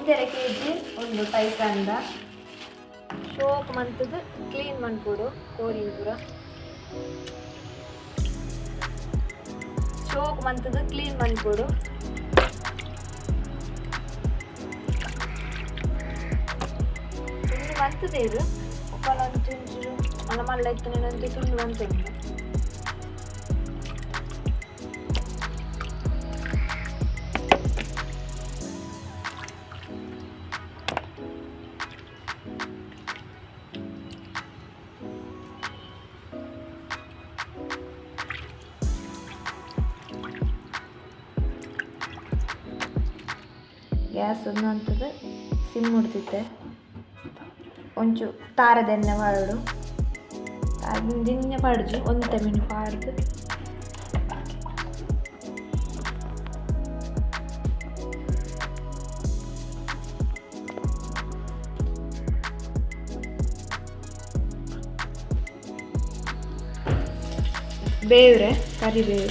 ಒಂಜರೆ KG ಉಂಡು ಟೈಸನ್ದ ಶೋಕ್ ಮಂತದ clean ಮನ್ಪೊಡು ಕೋರಿನ್ ಪೂರ ಶೋಕ್ ಮಂತದ clean ಮನ್ಪೊಡು. ತುಂಡು ಮಂತದೇರು ಒಪ್ಪಲ ಒಂಚೂರು ಮಲ್ಲ ಮಲ್ಲ ಇತ್ತುಂಡು ತುಂಡು ಮಂತುಂಡು. ಗ್ಯಾಸ್ ಅಂತದ ಸಿಮ್ ಉಡ್ತಿತ್ತೆ ಒಂಚು ತಾರದೆಣ್ಣೆ ಪಾಡೋಡು ದಿಂಜ ಪಾಡುಜಿ ಒಂತೆ ಮಿನಿ ಪಾಡ್ದು ಬೇವ್ರೆ ಕರಿಬೇವು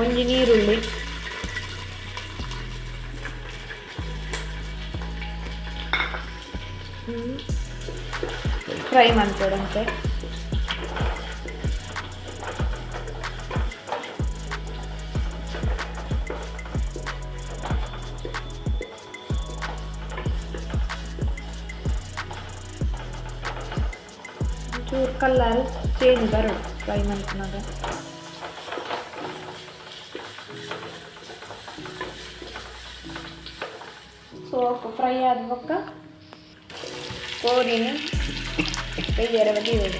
ಒಂಜಿ ನೀರುಳ್ಳಿ ಫ್ರೈ ಮಾಡ್ಕೊಡಂತೆ. ಚೂರು ಕಲರ್ ಚೇಂಜ್ ಬರೋಡು ಫ್ರೈ ಮಾಡ್ಕೊಳಾಗ. ಸೋಕು ಫ್ರೈ ಆದ ಬೊಕ್ಕ ಕೋರಿನ ಬೇಯರ ದೀವೊಡು.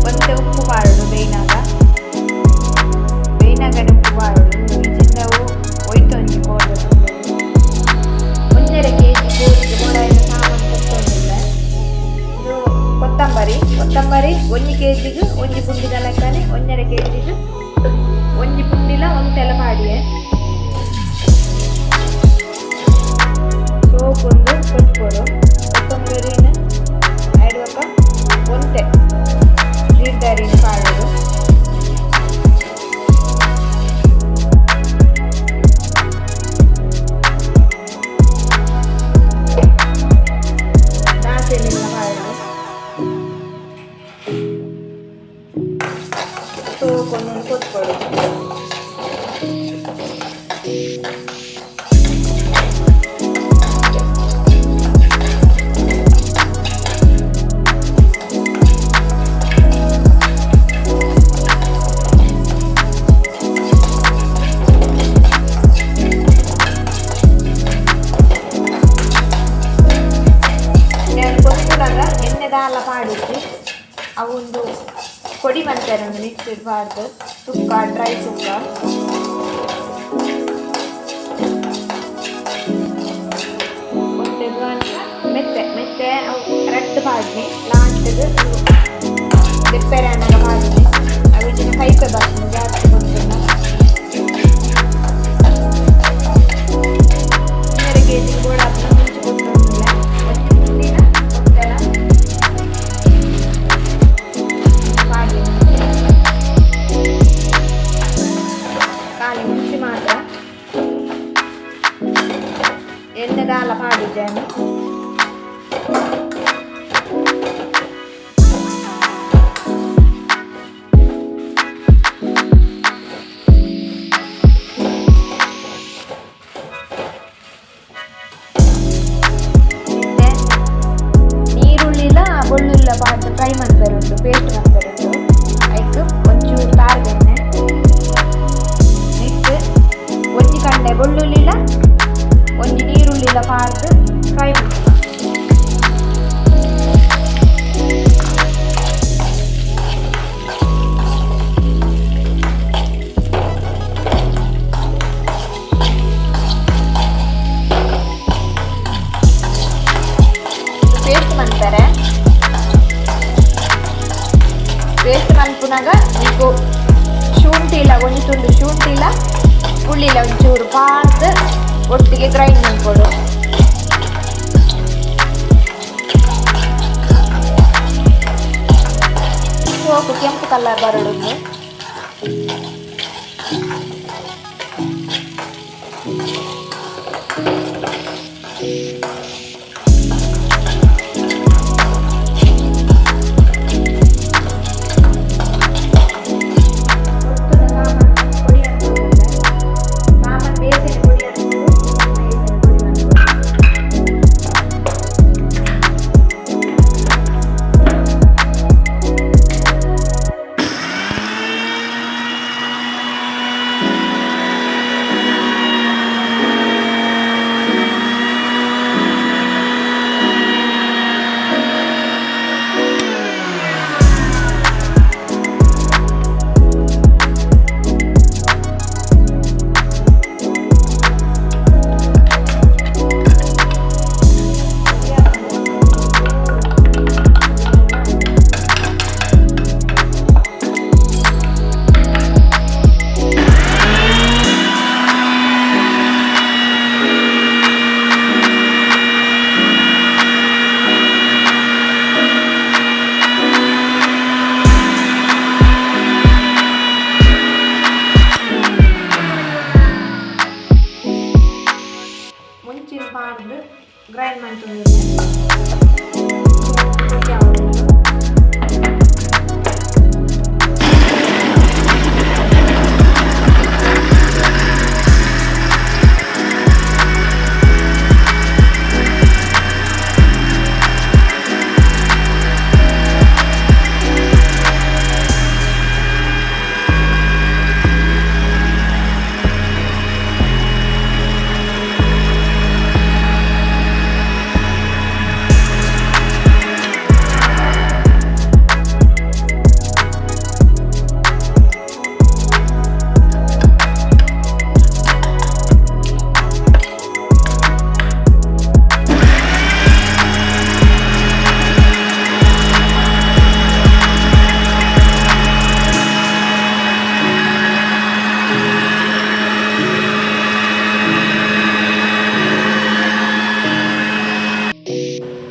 ಒಂತೆ ಉಪ್ಪು ಪಾಡೋಡು ಬೇಯ್ನಾಗ ಬೇಯ್ನಾಗನೆ ಉಪ್ಪು ಪಾಡೋಡು ಇಜ್ಜಿಂಡ ಅವು ಒಯ್ತೊಂಜಿ ಕೋರ್ದ ತುಂಡು. ಒಂಜರೆ ಕೆಜಿ ಕೋರಿಗೆ ಬೋಡಾಯಿನ ಸಾಮಾನು ದೆತ್ತೊಂದುಲ್ಲೆ. ಉಂದು ಕೊತ್ತಂಬರಿ ಕೊತ್ತಂಬರಿ ಒಂಜಿ ಕೆಜಿಗ್ ಒಂಜಿ ಪುಂಡಿದ ಲೆಕ್ಕನೆ ಒಂಜರೆ ಕೆಜಿಗ್ ಒಂಜಿ ಪುಂಡಿಲ ಒಂತೆಲ ಪಾಡಿಯೆ. ಸೋಪುಂದು ಕೊತ್ಕೊಡು ಕೊತ್ತಂಬರಿನ್ ಐಡ್ ಬೊಕ್ಕ ಒಂತೆ ಜೀರ್ದರಿನ್ ಪಾಡೊಡು. ದಾಸೆಮಿನ್ಲ ಪಾಡೊಡು. ಸೋಪುಂದು ಕೊತ್ಕೊಡು. ಯಾನ್ ಕೊತ್ಕುನಗ ಎಣ್ಣೆ ದಾಲ ಪಾಡಿಜ್ಜಿ ಅವು ಉಂದು ಪೊಡಿ ಮನ್ಪೆರೆ ಉಂದು ಮಿಕ್ಸಿಡ್ ಪಾಡ್ದ್ ಸುಕ್ಕ ಡ್ರೈ ಸುಕ್ಕ. ಒಂತೆ ಮೆತ್ತೆ ಮೆತ್ತೆ ಅವು ರಡ್ಡ್ ಪಾಡ್ನೆ ಲಾಸ್ಟ್ಗ್ ದೆಪ್ಪೆರೆ ಆನಗ ಪಾಡ್ನೆ ಅವು ಇಜ್ಜಿಂಡ ಕೈಪೆ ಬರ್ಪುಂಡು ಜಾಸ್ತಿ ಕೊತ್ತುಂಡ. ಒಂಜರೆ ಕೆಜಿಗ್ ಬೋಡಾಪಿನ ಮುಂಚಿ ಕೊತ್ತೊಂದುಲ್ಲೆ ಒಂಜಿ ಪುಂಡಿನ ಒಂತೆಲ ಪಾಡ್ದೆ. ಮನ್ಪುನಾಗ ಇಕ್ಕು ಶುಂಠಿಲ ಒಂಜಿ ತುಂಡು ಶುಂಠಿಲ ಪುಳ್ಳಿಲ ಒಂಚೂರು ಪಾಡ್ದು ಒಟ್ಟಿಗೆ ಗ್ರೈಂಡ್ ಮನ್ಪೊಡು. ಸೋಕು ಕೆಂಪು ಕಲರ್ ಬರೊಡುಂದು. ಸಾಮಾನು ಬೇಸನೆ ಪೊಡಿ ಅನ್ಕೊಡು, ಬೇಸನೆ ಪೊಡಿ ಮನ್ಪೊಡು. ಮುಂಚಿನ ಪಾಡ್ದು ಗ್ರೈಂಡ್ ಮಂತೊಂದುಲ್ಲೆ.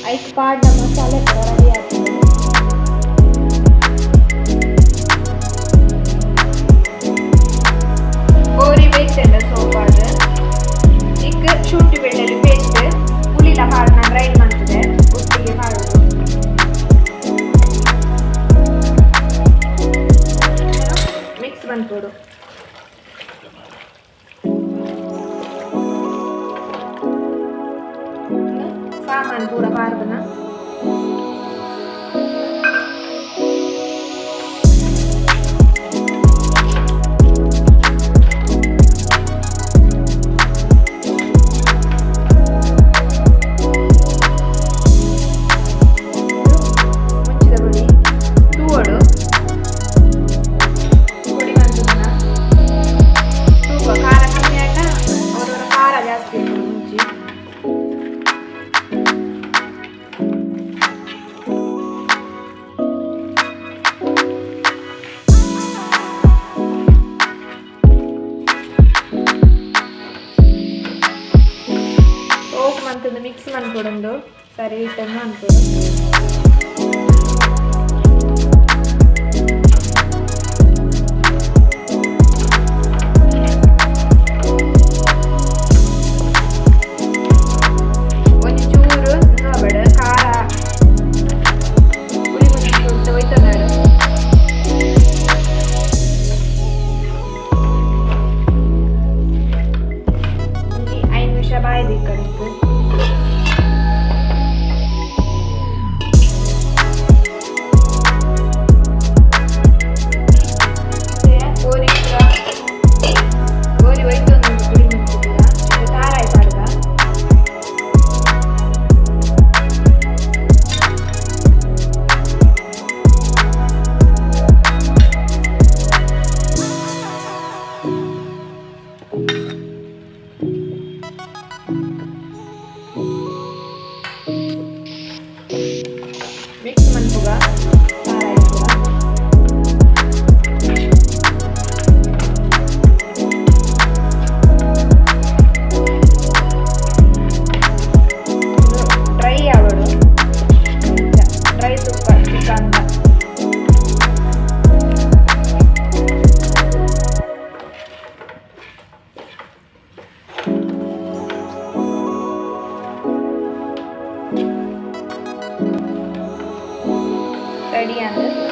ಐಕ್ ಪಾಡ್ನ ಮಸಾಲೆ ಪೂರ ರೆಡಿ ಆತುಂಡು. ಕೋರಿ ಬೇಯ್ತುಂಡು ಸೋಪಾಡ್. ಇಕ್ ಶುಂಠಿ ಬೆಳ್ಳುಳ್ಳಿ ಪೇಸ್ಟ್, ಪುಳಿಲ ಪಾಡ್ನ ಗ್ರೈಂಡ್ ಮಂತುದೆ ಒಟ್ಟಿಗೆ ಪಾಡೊಡು. ಮಿಕ್ಸ್ ಮನ್ಪೊಡು. ಸಾಮಾನು ಪೂರ ಪಾಡ್ದನ. ಮುಂಚಿದ ಪೊಡಿ ತೂವೊಡು, ಪೊಡಿ ಮಂತುನ ತೂಕ. ಖಾರ ಕಮ್ಮಿ ಆಂಡ ಅವರವರ ಖಾರ ಜಾಸ್ತಿ ಇಪ್ಪುಂಡು ಮುಂಚಿ. ಸೋಕು ಮಂತುಂದು ಮಿಕ್ಸ್ ಮನ್ಪೊಡುಂದು, ಸರಿ ಇಟ್ಟನ್ನು ಮನ್ಪೊಡು. ಒಂಜಿ ಚೂರು ಉಂದು ಖಾರ ಪುಳಿ ಮುಂಚಿ ಉಂಟು ಒಯ್ತೊನಡು. ಒಂಜಿ 5 ನಿಮಿಷ ಬಾಯ್ದು ಈ ಕಡೆಕ್. ಕೋರಿ ಪೂರ ಕೋರಿ ಒಯ್ತೊಂದುಂಡು ಪುಳಿ ಮುಂಚಿ ಪೂರ. ಇತ್ತೆ ತಾರಾಯಿ ಪಾಡ್ದ. ಮಿಕ್ಸ್ ಮನ್ಪುಗ ತಾರಾಯಿ ಪೂರ. ರೆಡಿ ಆಂಡ್.